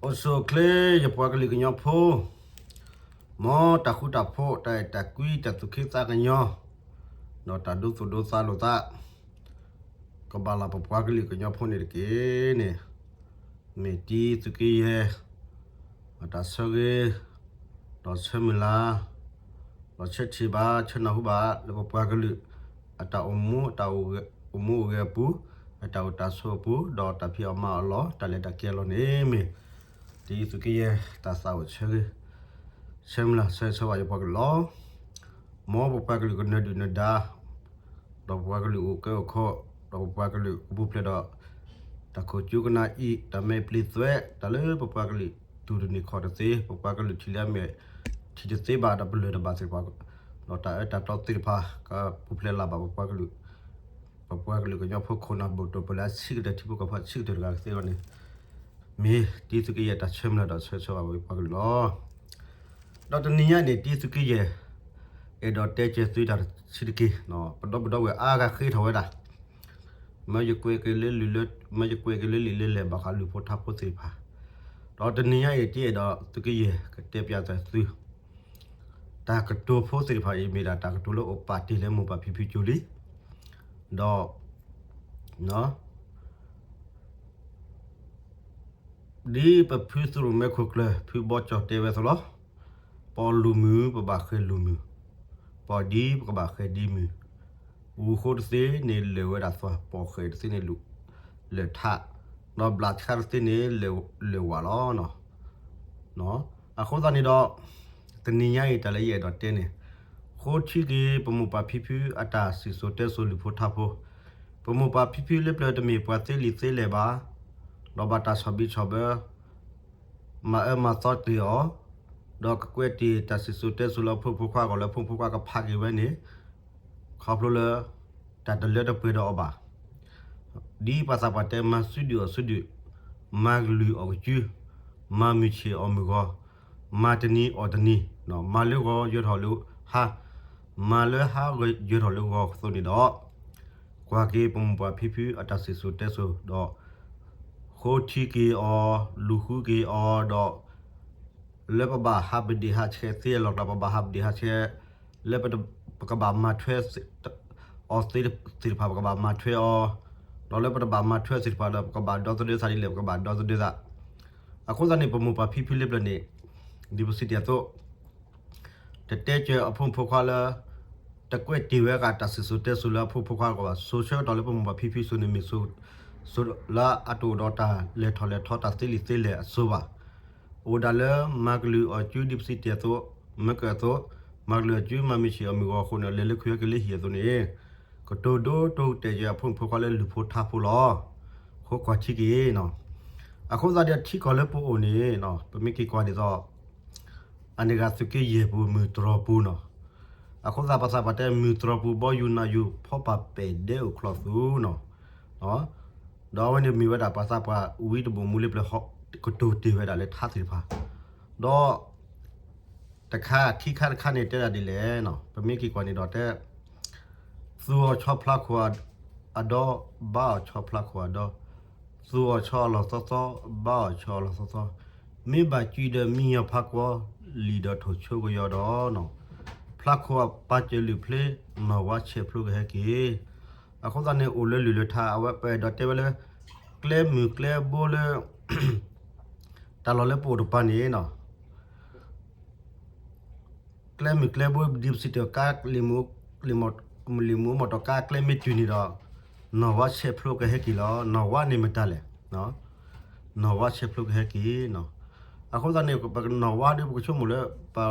အိၣ်ဆူၣ်အိၣ်ချ့ ယပှၤကလုာ်ကညီဖိ, မ်တၢ်ဃူတၢ်ဖိး တၢ်အဲၣ်တၢ်ကွံ တၢ်သူၣ်က့သးကညီၤ ဒီးတၢ်ဒိသူၣ်ဒိသးလိာ်သး ကဘၣ်လၢပပှၤကလုာ်ကညီဖိန့ၣ်တက့ၢ်န့ၣ်, မ့ၢ်တံသုးက့ယဲၢ် အတၢ်ဆၢဂ့ၤ ဒီးဆၢမုၢ်လၢ် ဒီးဆၢထံၣ်ဘၣ် ဆၢနၢ်ဟူဘၣ် လၢပပှၤကလုာ် အတၢ်အိၣ်မူ တၢ်အိၣ်မူအိၣ်ဂဲၤအပူၤ, အတၢ်အိၣ်တၢ်ဆိးအပူၤ, ဒီးတၢ်ဖံးအီၣ်မၤအီၣ်အလီၢ် တၢ်လဲၤတၢ်က့ၤအလီၢ်န့ၣ် မ့ၢ်တံသုးက့ယဲၢ် တၢ်သးအိၣ်ဆၢဂ့ၤ ဆၢမုၢ်လၢ် ဆၢဂ့ၤဆၢဝါယပှၤကလုာ်လီၤ. မ်ပပှၤကလုာ်ကနၢၤဒုၣ်နၢၤဒါ ဒီးပပှၤကလုာ်အိၣ်ကဲအိၣ်ခီၣ်, ဒီးပပှၤကလုာ်ကပူၤဖျဲးဒီး တၢ်ခိၣ်ကၠူကနၣ်အံၤ တၢ်မဲာ်ပျံၤသွဲး တၢ်လၢပပှၤကလုာ်တူၢ်တန့ၢ်ခီၣ်တသ့, ပပှၤကလုာ်ထံၣ်လၢအမဲာ် ထံၣ်တသ့ဘၣ် ဒီးပလၢၢ်တဘၣ်သ့ၣ်တဖၣ်, ဒီးတၢ်အၢတၢ်တီသ့ၣ်တဖၣ် ကပူၤဖျဲးလၢ်ဘၣ်ပပှၤကလုာ်, ပပှၤကလုာ်ကညီဖိခိၣ်နၢ်ဘိၣ်တိၢ်ပလၢအဆံးကတၢၢ် ထံဖိကီၢ်ဖိအဆံးကတၢၢ်တဂၤကသ့အဂီၢ်န့ၣ် မ့ၢ်တံသုးက့ယဲၢ်တၢ်ဆၢမုၢ်လၢ်ဒီးဆၢဂ့ၤဆၢဝါဘၣ်ပပှၤကလုာ်လီၤ. ဒီးတနံၤညါန့ၣ် တံသုးက့ယဲၢ် အဲၣ်ဒိးတဲစၢၤသုတၢ်တဆံးတက့ၢ်, ပဒီပုၢ်ဒီဝဲၢ်အါဂၤဃ့ထီၣ်ဝဲဒၣ် မ့ၢ်ယကွဲးက့ၤလၢလံာ်လၢ မ့ၢ်ယကွဲးက့ၤလၢလံာ်လၢလဲၢ်ဘၣ်ဃးလုၢ်ဖိထါဖိသ့ၣ်တဖၣ်, ဒီးတနံၤညါအံၤ တံအဲၣ်ဒိးသုးက့ယဲၢ်ကတဲပျးသု တၢ်ကတိၤဖိသ့ၣ်တဖၣ်အံၤ မ့ၢ်ဒၣ်တၢ်ကတိၤလၢအိၣ်ပာ်တ့ၢ်လၢမိၢ်ပၢ်ဖံဖုကၠိလံ, ဒီး ဒ်ပဖုသုးရိၣ်မဲခိၣ်ကျၢၢ် ဖုဘီကၠီၣ်တဲဝဲအသိးလီၤ. ပအီၣ်လူၤမုၢ် ပဘၣ်ဃဲၤလူၤမုၢ်, ပအီၣ်ဒံပကဘၣ်ဃဲၤဒံမုၢ်, ဝူၤဃိတသ့န့ၣ်လဲၤဝဲဒၣ်သွါ, ပီၣ်ဃဲၤတသ့န့ၣ်လဲၤထး, ဒီးဘျးဆါတသ့န့ၣ်လဲၤဝးလီၤ. အဃိသတးန့ၣ်ဒီး တနံၤညါအံၤတၢ်လၢယအဲၣ်ဒိးတဲန့ၣ်, ဃိထံက့ၤ ပမိၢ်ပၢ်ဖံဖုအတၢ်စံၣ်စိၤတဲစိၤလုၢ်ဖိထါဖိ, ပမိၢ်ပၢ်ဖံဖုလၢပျၢၤတမ့ၢ်ပှၤသ့လံာ်သ့လဲၢ်ဘၣ်, ဒီးဘၣ်တၢ်ဆီၣ်ဘံဆီၣ်ဘၢ မၤအၢမၤသီတ့ၢ်အီၤ, ဒီးကကွဲးတ့ၢ်တၢ်စံၣ်စိၤတဲစိၤလၢအဖိမုၣ်ဖိခွါအဂီၢ်လၢအဖိမုၣ်ဖိခွါကဖးက့ၤဝဲန့ၣ်, ခီဖျိလၢ တၢ်တလၢတပှဲၤဒီးအီၤဘၣ်. ဒ်ပှၤသးပှၢ်တဲ မၤစုဒုၣ်အီၣ်စုဒုၣ်, မၤကလုၢ်အီၣ်ကစု, မၤမုၢ်ဆ့ၣ်အီၣ်မုၢ်ဂီၤ, မၤတနံၤအီၣ်တနံၤ, မၤလၢဂီၤယၢၤထီၣ်လၢဟါ, မၤလၢဟါယၢၤထီၣ်လၢဂီၤအသိးန့ၣ်ဒီး ကွၢ်က့ၤပမိၢ်ပၢ်ဖံဖုအတၢ်စံၣ်စိၤတဲစိၤဒီး ဃိထံက့ၤအီၤ, လူၤဃုက့ၤအီၤဒီး လၢပဘၣ်ဟးပဒ့ၣ်ဟးဆှဲးသ့အလီၢ်ကျါ ပဘၣ်ဟးပဒ့ၣ်ဟးဆှဲး, လၢပကဘၣ်မၤထွဲအီၤသ့သ့ၣ်တဖၣ် ပကဘၣ်မၤထွဲအီၤ, ဒီးလၢပတဘၣ်မၤထွဲသ့ၣ်တဖၣ်ဒီး ပကဘၣ်ဒီသဒၢသးဒ်လဲၣ် ပကဘၣ်ဒီသဒၢသး. အဃိသတးန့ၣ် ပမိၢ်ပၢ်ဖံဖုလၢပျၢၤန့ၣ် ဒ်ပစံးတ့ၢ်အသိး တတဲစၢၤအဖိမုၣ်ဖိခွါလၢ တကွဲးတ့ၢ်ဝဲဃာ်တၢ်စံၣ်စိၤတဲစိၤလၢအဖိမုၣ်ဖိခွါအဂီၢ်ဘၣ်. စိၤဆၢကတီၢ်လၢပမိၢ်ပၢ်ဖံဖုစိၤန့ၣ် မ့ၢ်စိၤ စိၤလၢအတအိၣ်ဒီးတၢ်လဲၤထီၣ်လဲၤထီတၢ်သ့လံာ်သ့လဲၢ်အစိၤဘၣ်. အိၣ်ဒၣ်လၢမၤကလုၢ်အီၣ်စုဒ်ပစံးတ့ၢ်အသိး မ့ၢ်ကၢၢ်အသိး, မၤကလုၢ်အီၣ်စု မၤမုၢ်ဆ့ၣ်အီၣ်မုၢ်ဂီၤအဃိန့ၣ် လဲၤလၢခုဝဲက့ၤလၢဟံၣ်အသိးန့ၣ် ကတိၤဒိတကတဲာ်က့ၤအဖိမုၣ်ဖိခွါလၢလုၢ်ဖိထါဖိလီၤ. ဃိကွၢ်ထံက့ၤနီၤ. အဃိသတးဒီးထံကီၢ်လၢပအိၣ်န့ၣ် ပမ့ၢ်က့ၤကွၢ်ဒ်သိး အန့ၣ်ဂၤသုးက့ယဲၢ်ပူၤမုၢ်တြီၢ်ပူၤနီၤ. အဃိသတးပှၤသးပှၢ်တဲ မုၢ်တြီၢ်ပူၤ ဘီယူၤနးယူၤ ဖီပာ်ပဲာ်ဒဲအိၣ်ချီၣ်သူနီၤ. ဒီးအဝဲန့ၣ်မ့ၢ်ဝဲဒၣ်ပှၤသးပှၢ်ဝံတဘိၣ်မူလၢပျၢၤ ကတိၤတ့ၢ်ဝဲဒၣ်လၢထါသ့ၣ်တဖၣ်. ဒီး တခါခံခါတခါန့ၣ်တဲဒၣ်ဒ်လဲၣ်နီၤ. ပမ့ၢ်က့ၤကွၢ်န့ၣ်ဒီးတဲ သူၣ်အီၣ်ဆီဖျါခိၣ်အဒီ, ဘါအီၣ်ဆီဖျါခိၣ်အဒီ, သူၣ်အီၣ်ဆီအလီၢ်သီသီ, ဘါအီၣ်ဆီအလီၢ်သီသီ, မ့ၢ်ဘၣ်ကွံာ်ဒီးမံညီၤဖးကွီ, လံာ်ဒီးထိၣ်ဆိကယီၤဒီးနီၤ, ဖျါခိၣ်အပာ်စၢၤလုၢ်ဖျ့, နီၢ်ဝါဆဲးဖျိကဟဲက့ၤ. အဃိသတးန့ၣ်အိၣ်လၢလုၢ်လၢထါ အဝဲပအဲၣ်ဒိးတဲဝဲလၢ ကျဲမုၢ်ကျဲဘိလၢ တၢ်လီၢ်လၢပအိၣ်တပၤန့ၣ်နီၤ ကျဲမုၢ်ကျဲဘိ ဒ်ပစံးတ့ၢ်ကါ လံာ်မူ လံာ်မူမီၢ်တီၢ်ကါ ကျဲမ့ၢ်တုၤန့ၣ်ဒီး နီၢ်ဝါဆဲးဖျိကဟဲက့ၤလီၤ. နီၢ်ဝါန့ၣ်မတၤလဲၣ်. နီၢ်ဝါဆဲးဖျိကဟဲက့ၤနီၤ. အဃိသတးန့ၣ် ပနီၢ်ဝါဒီး ပကဆိကမိၣ်လၢ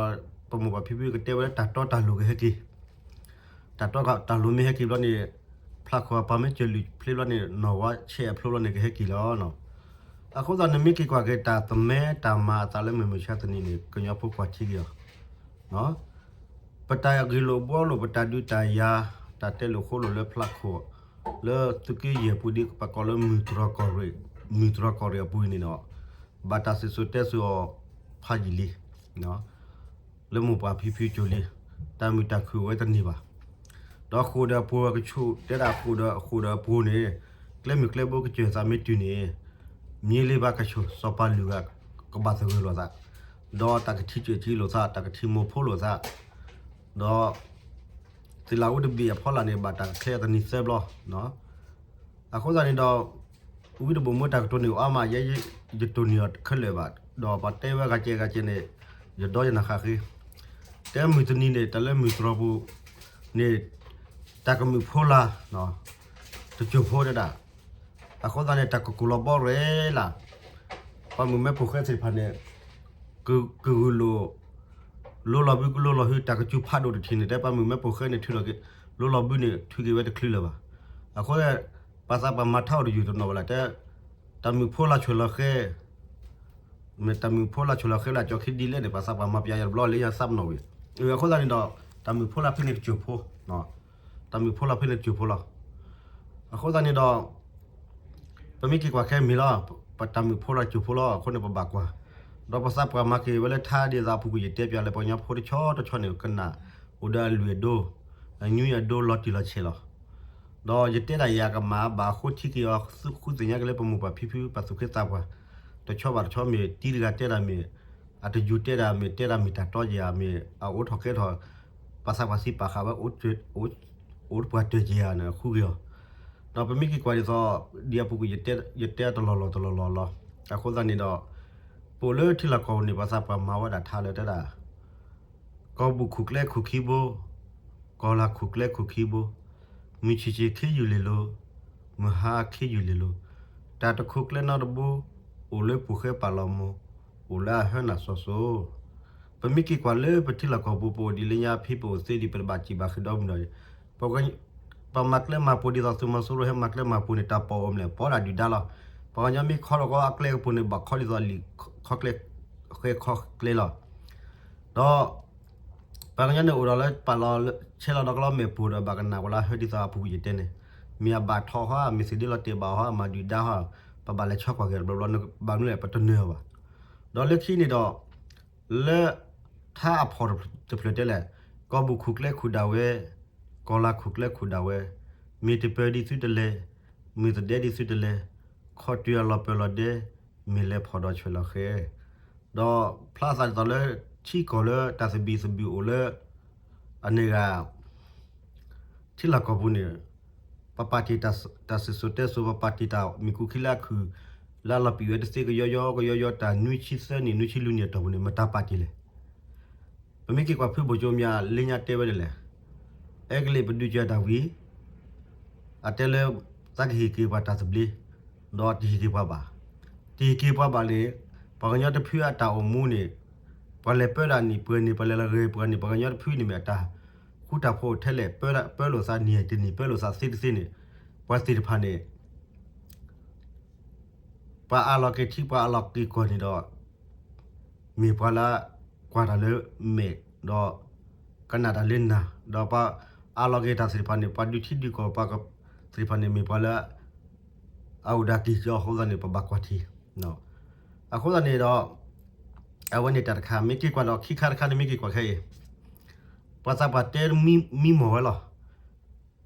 ပမိၢ်ပၢ်ဖံဖုကတဲဝဲလၢတၢ်တီတၢ်လိၤကဟဲက့ၤ တၢ်တီတၢ်လိၤမ့ၢ်ဟဲက့ၤဘျီန့ၣ် ဖျါခိၣ်အပာ်မ့ၢ်စၢၤလုၢ်ဖျ့ဘျီန့ၣ် နီၢ်ဝါဆဲးအဖျိဘျီန့ၣ်ကဟဲက့ၤလီၤ. အဃိသတးန့ၣ် မ့ၢ်က့ၤကွၢ်က့ၤတၢ်သမၢတၢ်မၤအသးလၢမုၢ်မဆါတနံၤန့ၣ် ကညီဖိကွၢ်ထံက့ၤအီၤ ပတၢ်ဂ့ၢ်လိာ်ဘှီလိာ် ပတၢ်ဒုးတၢ်ယၤ တၢ်တဲလိာ်ဃိလိာ်လၢဖျါခိၣ် လၢသုးက့ယဲၢ်ပူၤဒ်ပကိးလၢ မုၢ်တြီၢ်ကီၢ်ရ့ၣ်အပူၤန့ၣ်ဒီး ဘၣ်တၢ်စံၣ်စိၤတဲစိၤအီၤဖးယံာ်လံ လၢမိၢ်ပၢ်ဖံဖုကၠိလံ တၢ်မုာ်တၢ်ခုၣ်ဝဲတန့ၢ်ဘၣ်. ဒီးဃိာ်ဒီးအပူၤကဆူၣ် တဲဒၣ်ဃိာ်ဒီးဃိာ်ဒီးအပူၤန့ၣ် ကျဲမုၢ်ကျဲဘိကစၢၢ်သးမ့ၢ်တုၤန့ၣ် မ့ၢ်လ့ဘၣ်ကဆိၣ် စီၤပၤလုၢ်ဂၤက ကဘၣ်သဂၢၢ်လိာ်သး, ဒီးတၢ်ကထံၣ်ကၢၣ်ကံလိာ်သး, တၢ်ကထံၣ်မိၢ်ဖိလိာ်သး, ဒီး သ့ၣ်လၣ်အူတဘ့ၣ်အဖီလာ်န့ၣ် ဘၣ်တၢ်ကချဲအသနံၤသၢဘျီ. အဃိသတးန့ၣ်ဒီး ဝံတဘိၣ်မ့ၢ်တၢ်ကတိၤန့ၢ်အီၤမး ယဲယတိၢ်န့ၢ်အီၤခဲလၢာ်ဘၣ်, ဒီးပှၤတဲဝဲဂၤကဲဂၤကဲန့ၣ် ယဒီယနၢ်ဃၣ်ဃ့, တဲမုၢ်တနံၤန့ၣ် တၢ်လၢမုၢ်တြီၤပူၤန့ၣ် တၢ်ကမုာ်ဖိလၢ် တစိၢ်ဖိတဒၣ်, အဃိသတးန့ၣ် တၢ်ကကိၢ်လီၤဘီရဲၣ်လၢ် ပှၤမုၢ်မဲဖိၣ်ဃဲသ့ၣ်တဖၣ်န့ၣ် ကဂုာ်လိာ် လိလီၤဘုကလိလီၤဟု တၢ်ကစူၤဖးဒိၣ်တထံၣ်န့ၣ် တဲပှၤမုၢ်မဲဖိၣ်ဃဲန့ၣ် ထုးလီၤက့ၤ လိလီၤဘုန့ၣ် ထုးက့ၤဝဲတချုးလၢၤဘၣ်. အဃိ ပှၤသးပှၢ်မၤထါအိၣ်တယုၢ်တနီၣ်ဝဲလၢ် တဲ တၢ်မုၣ်ဖိလၢ်ဆိၣ်လီၤဃဲ မ့ၢ်တၢ်မုၣ်ဖိလၢ်ဆိၣ်လီၤဃဲလၢ် ကၠီၤခံဒ်လဲၣ်န့ၣ် ပှၤသးပှၢ်မၤပျးယၤတဘျီလၢယသးပနီၣ်ဝံၤ, အဃိသတးန့ၣ်ဒီး တၢ်မုၣ်ဖိလၢ်ဖဲန့ၣ်တစိၢ်ဖိ, တၢ်မုၣ်ဖိလၢ်ဖဲန့ၣ်တစိၢ်ဖိလီၤ. အဃိသတးန့ၣ်ဒီး ပမ့ၢ်က့ၤကွၢ်ခဲမ့ၢ်လီၤ, ပတၢ်မုၣ်ဖိလၢ်စိၢ်ဖိလီၤ. အဃိန့ၣ် ပဘၣ်ကွၢ်, ဒီးပသးပှၢ်မၤက့ၤဝဲလၢထါဒ်သိးအပူၤကွံာ်ယတဲပျးလၢပှၤကညီဖိတဆီတဆီန့ၣ် ကနၣ်အိၣ်ဒီးအလွံၢ်အဒိ, အညွံအဒိလီၤတံၢ်လီၤဆဲးလီၤ. ဒီးယတဲတၢ်ယၤကမၣ်ဘၣ်အဃိထံက့ၤအီၤ ဃုသ့ၣ်ညါက့ၤလၢပမိၢ်ပၢ်ဖံဖုပှၤသူၣ်က့သးပှၢ်, တဆီဘၣ်တဆီမ့ၢ်တံၤတဂၤတဲတၢ်မ့ၢ်, အတယူၤတဲတၢ်မ့ၢ် တဲတၢ်မ့ၢ်တၢ်တီယၤမ့ၢ် အအိးထီၣ်ကဲထီၣ်, ပှၤသးပှၢ်သံပာ်ဃာ်ဝဲ အိၣ်တပှၢ်တၢၢ်က့ၤဧါန့ၣ် ဃုက့ၤအီၤ, ဒီးပမ့ၢ်က့ၤကွၢ်ဒ်သိး ဒ်အပူၤကွံာ် ယတဲတလီၢ်လီၢ်တလီၢ်လီၢ်လီၤ. အဃိသတးန့ၣ်ဒီး ပအိၣ်လၢထံလီၢ်ကီၢ်ပူၤန့ၣ် ပှၤသးပှၢ်မၤဝဲဒၣ်ထါလၢတဲဒၣ် ကီၢ်ဘူၣ်ခူၣ်ကျဲခူၣ်ခံဘိ, ကီၢ်လၤခူၣ်ကျဲခူၣ်ခံဘိ, မုၢ်ဆံးဆံးခ့ယူၢ်လ့ၤလိၤ, မုၢ်ဟါခ့ယူၢ်လ့ၤလိၤ, တၢ်တခိးကျဲနီတဘိ, အိၣ်လၢပူၤဃဲပာ်လီၤမူ, အိၣ်လၢအဟၢနၢ်စီၤစိၤ ပမ့ၢ်က့ၤကွၢ်လၢပထံလီၢ်ကီၢ်ပူၤ ပအိၣ်ဒ်လၢညါဖဲပအိၣ်သ့ဒံး ပတဘၣ်စံးဘၣ်ဃ့ဒီမုၢ်ဒီး ပမၤကျဲမၤပူၤဒ်သိးသုးမီၤစိရိၤဟဲမၤကျဲမၤပူၤန့ၣ် တၢ်ပီၣ်အိၣ်မလဲၣ် ပီဒၣ်ဒုၣ်ဒါလီၤ. ပှၤကညီမ့ၢ်ခီထီၣ်ကီအကျဲကပူၤန့ၣ် ဘၣ်ခီဒ်သိးလံာ်ခီကျဲ ဃဲခီကျဲလီၤ. ဒီး ပှၤကညီန့ၣ်အိၣ်ဒီးလၢပာ်လီၤဆဲးလီၤဒီးကလီမဲာ်ပူၤဒီး ဘၣ်ကနၣ်ဝဲလၢဟၢဒ်သိးအပူၤကွံာ်ယတဲန့ၣ်, မ့ၢ်အဘၣ်ထီၣ်ဟီ မ့ၢ်သ့ၣ်ဒ့လီၤတဲာ်ဘၣ်ဟီ အမၤဒုၣ်ဒါဟီ, ပဘၣ်လဲၤဆီကွၢ်က့ၤတဘျီဘျီ ဘၣ်မနုၤလဲၣ် ပတနၢၤအီၤဘၣ်. ဒီးလၢခံန့ၣ်ဒီး လၢ ထါအဖီၣ်တဖျၢၣ်တဲလဲၣ်, ကီၢ်ဘူၣ်ခူၣ်ကျဲခူၣ်ဒၣ်ဝဲ, ကီၢ်လၤခူၣ်ကျဲခူၣ်ဒၣ်ဝဲ, မ့ၢ်တပၢၤဒံးသုတလဲၤ, မ့ၢ်သဒဲဒံးသုတလဲၤ, ခီၣ်တွံၢ်အလီၤပၢၢ်လီၤဒဲ, မ့ၢ်လဲၤဖီၣ်ဒီးဆွဲၣ်လီၤဃဲ. ဒီးဖျါသးဒ်သိးလၢ ထံကီၢ်လၢတၢ်သဘံၣ်သဘုၣ်အိၣ်လၢ အန့ၣ်ဂၤ ထံလီၢ်ကီၢ်ပူၤန့ၣ် ပပာ်တ့ၢ်တၢ်စံၣ်စိၤတဲစိၤ ပပာ်တ့ၢ်တၢ်မံၤကူခံလၢအခုၣ် လၢအလီၤပံာ်ဝဲတသ့ကယီကယီ ကယီကယီ တၢ်နွံဆံသၢနံၣ် နွံဆံလွံၢ်နံၣ်အတီၢ်ပူၤန့ၣ် မတၤပာ်တ့ၢ်လဲၣ်. ပမ့ၢ်က့ၤကွၢ်ဖုဘိၣ်ကၠိမၠါလၢညါတဲဝဲဒ်လဲၣ်, အဲကလံးပဒုးကဲတၢ်ဝံၤ အတဲလၢ သးကဟ့ၣ်က့ၤပှၤတၢ်သဘျ့, ဒီးတဟ့ၣ်က့ၤပှၤဘၣ်. တဟ့ၣ်က့ၤပှၤဘၣ်န့ၣ် ပှၤကညီတဖုအတၢ်အိၣ်မူန့ၣ် ပှၤလဲၤပၢတၢ်နံၣ်ပှဲၤနံၣ် ပှၤလဲၤလီၤဂဲၤပှဲၤနံၣ် ပှၤကညီတဖုန့ၣ်မ့ၢ်အတၢ်ဃူတၢ်ဖိးထဲလဲၣ် ပၢလီၤသးနံၣ်တနံၣ် ပၢလီၤသးသ့တသ့န့ၣ် ပှၤသ့ၣ်တဖၣ်န့ၣ် ပှၤအးလီၤက့ၤထံ ပှၤအးလီၤက့ၤကီၢ်န့ၣ်ဒီး မ့ၢ်ပှၤလၢ ကွၢ်တၢ်လၢမဲာ် ဒီး ကနၣ်တၢ်လၢနၢ် ဒီးပှၤအးလီၤက့ၤတၢ်သ့ၣ်တဖၣ်န့ၣ် ပှၤဒုးထံဒုးကီၢ် ပှၤသ့ၣ်တဖၣ်န့ၣ် မ့ၢ်ပှၤလၢ အအိၣ်ဒီးက့ၤကီအဃိသတးန့ၣ် ပဘၣ်ကွၢ်ထံ အဃိသတးန့ၣ်ဒီး အဝဲန့ၣ်တၢ်တခါ မ့ၢ်က့ၤကွၢ်ဒီးခံခါတခါန့ၣ် မ့ၢ်က့ၤကွၢ်ခဲအံၤ ပှၤသးပှၢ်တဲမံမီၢ်ဝဲလီၤ.